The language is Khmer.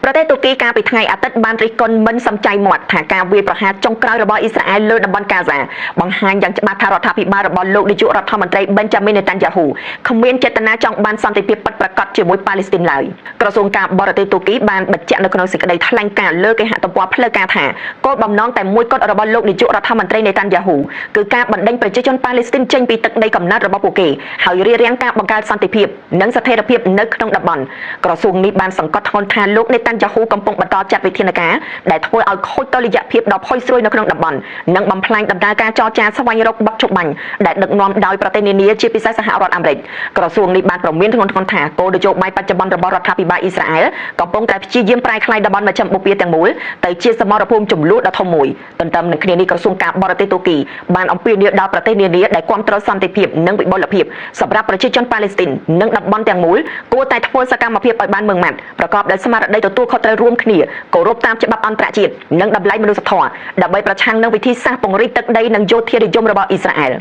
ប្រទេសទូគីកាលពីថ្ងៃអាទិត្យបានរិះគន់មិនសំចៃមាត់ថាការវាយប្រហារចុងក្រោយរបស់អ៊ីស្រាអែលលើតំបន់កាហ្សាបង្ហាញយ៉ាងច្បាស់ថារដ្ឋាភិបាលរបស់លោកនាយករដ្ឋមន្ត្រីបេនចាមីននេតាន់យ៉ាហ៊ូគ្មានចេតនាចង់បានសន្តិភាពពិតប្រាកដជាមួយប៉ាឡេស្ទីនឡើយក្រសួងការបរទេសទូគីបានបញ្ជាក់នៅក្នុងសេចក្តីថ្លែងការណ៍លើគេហទំព័រផ្លូវការថាគោលបំណងតែមួយគត់របស់លោកនាយករដ្ឋមន្ត្រីនេតាន់យ៉ាហ៊ូគឺការបណ្តេញប្រជាជនប៉ាឡេស្ទីនចេញពីទឹកដីកំណើតរបស់ពួកគេហើយរារាំងការបង្កើតសន្តិភាពនិងស្ថិរភាពនៅក្នុងតំបន់ក្រសួងនេះបានសង្កត់ធ្ងន់ថាលោកនេតាន់យ៉ាហ៊ូកំពុងបន្តចាត់វិធានការដែលធ្វើឲ្យខូចតុល្យភាពដ៏ផុយស្រួយនៅក្នុងតំបន់និងបំផ្លាញដំណើរការចរចាស្វែងរកបទឈប់បាញ់ដែលដឹកនាំដោយប្រទេសនានាជាពិសេសសហរដ្ឋអាមេរិកក្រសួងនេះបានព្រមានធ្ងន់ធ្ងរថាគោលនយោបាយបច្ចុប្បន្នរបស់រដ្ឋាភិបាលអ៊ីស្រាអែលកំពុងតែព្យាយាមប្រែក្លាយតំបន់មជ្ឈិមបូព៌ាទាំងមូលទៅជាសមរភូមិជម្លោះដ៏ធំមួយទន្ទឹមនឹងគ្នានេះក្រសួងការបរទេសទូគីបានអំពាវនាវដល់ប្រទេសនានាដែលគាំទ្រសន្តិភាពនិងវិបុលភាពសម្រាប់ប្រជាជនប៉ាឡេស្ទីននិងតំបន់ទាំងមូលគួរតែធ្វើសកម្មភាពឲ្យបានម៉ឺងម៉ាត់ប្រកបដោយស្មារតីទទួលខុសត្រូវរួមគ្នាគោរពតាមច្បាប់អន្តរជាតិនិងតម្លៃមនុស្សធម៌ដើម្បីប្រឆាំងនឹងវិធីសាស្ត្រពង្រីកទឹកដីនិងយោធានិយមរបស់អ៊ីស្រាអែល។